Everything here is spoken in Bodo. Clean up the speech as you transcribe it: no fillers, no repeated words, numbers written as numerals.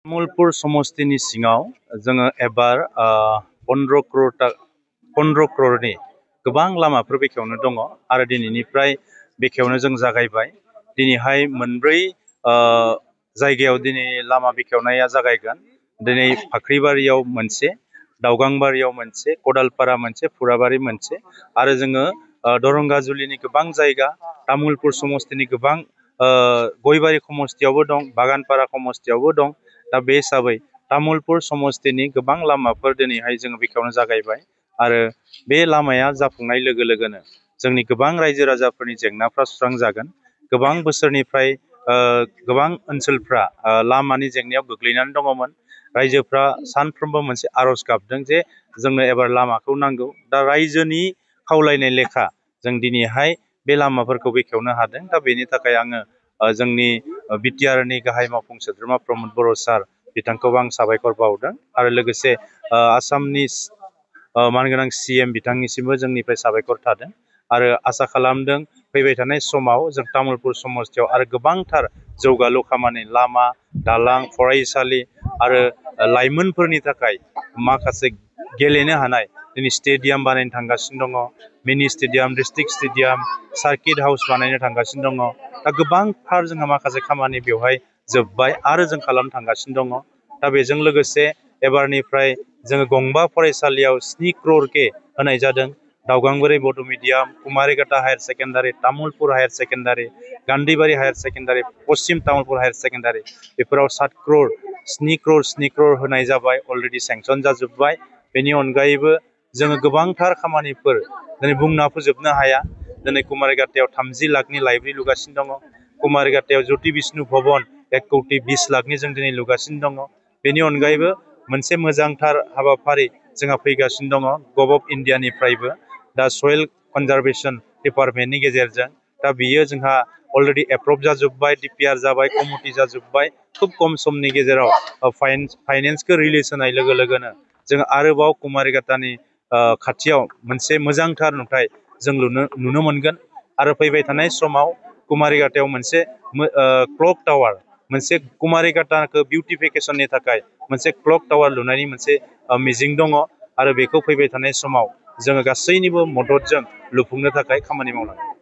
तामुलपुर समस्तिनि सिङाव जोङो एबार 15 crore गोबां लामाफोर बेखेवनो दङ आरो दिनैनिफ्राय बेखेवनो जों जागायबाय। दिनैहाय मोनब्रै जायगायाव दिनै लामा बेखेवनाया जागायगोन। दिनै फाख्रिबारियाव मोनसे, दाउगांबारियाव मोनसे, कदालपारा मोनसे, फुराबारि मोनसे आरो जोङो दरंगाजुलिनि गोबां जायगा, तामुलपुर समस्तिनि गोबां गयबारि समस्तियावबो दं, बागानपारा समस्तियावबो दं। दा बे हिसाबै तामुलपुर समस्तिनि गोबां लामाफोर दिनैहाय जोङो बेखेवनो जागायबाय आरो बे लामाया जाफुंनाय लोगो लोगोनो जोंनि गोबां रायजो राजाफोरनि जेंनाफ्रा सुस्रांजागोन। गोबां बोसोरनिफ्राय गोबां ओनसोलफ्रा लामानि जेंनायाव गोग्लैनानै दङमोन। रायजोफ्रा सानफ्रोमबो मोनसे आरज गाबदों जे जोंनो एबार लामाखौ नांगौ। दा रायजोनि खावलायनाय लेखा जों दिनैहाय बे लामाफोरखौ बेखेवनो हादों। दा बेनि थाखाय आङो जोंनि बिटिआरनि गाहाय मावफुं सोद्रोमा प्रमद बर' सार बिथांखौ आं साबायखर बावदों आरो लोगोसे आसामनि मानगोनां CM बिथांनिसिमबो जोंनिफ्राय साबायखर थादों आरो आसा खालामदों फैबाय थानाय समाव जों तामुलपुर समस्तियाव आरो गोबांथार जौगालु खामानि, लामा, दालां, फरायसालि आरो लाइमोनफोरनि थाखाय माखासे गेलेनो हानाय दिनै स्टेडियाम बानायनो थांगासिनो दङ, मिनि stadium, district stadium, circuit house बानायनो थांगासिनो दङ। दा गोबांथार जोंहा माखासे खामानि बेवहाय जोब्बाय आरो जों खालामनो थांगासिनो दङ। दा बेजों लोगोसे एबारनिफ्राय जोङो गंबा फरायसालियाव 7 crore होनाय जादों। Daugangbari Bodo' medium, Kumarighata higher secondary, Tamulpur higher secondary, Gandhibari higher secondary, पश्चिम तामुलपुर हायार सेकेन्डारि बेफोराव 7 crore होनाय जाबाय, अलरेडि सेंसन जाजोब्बाय। बेनि अनगायैबो जोङो गोबांथार खामानिफोर दिनै बुंना फोजोबनो हाया। दिनै कुमारिघाटायाव 30 लाखनि लाइब्रेरि लुगासिनो दङ। कुमारिघाटायाव ज्योति बिष्णु भवन 1,20,00,000 जों दिनै लुगासिनो दङ। बेनि अनगायैबो मोनसे मोजांथार हाबाफारि जोंहा फैगासिनो दङ गभ अफ इन्डियानिफ्रायबो, दा सयल कनजारभेसन डिपार्टमेन्टनि गेजेरजों। दा बियो जोंहा अलरेडि एप्रभ जाजोब्बाय, DPR जाबाय, कमिटि जाजोब्बाय। खुब खम समनि गेजेराव फाइनेन्सखौ रिलिज होनाय लोगो लोगोनो जों आरोबाव कुमारिघाटानि खाथियाव मोनसे मोजांथार नुथाय जों नुनो मोनगोन आरो फैबाय थानाय समाव कुमारिघाटायाव मोनसे क्लक टावार, मोनसे कुमारिघाटाखौ बिउटिफिकेसननि थाखाय मोनसे क्लक टावार लुनायनि मोनसे मिजिं दङ आरो बेखौ फैबाय थानाय समाव जोङो गासैनिबो मददजों लुफुंनो थाखाय खामानि मावनांगोन।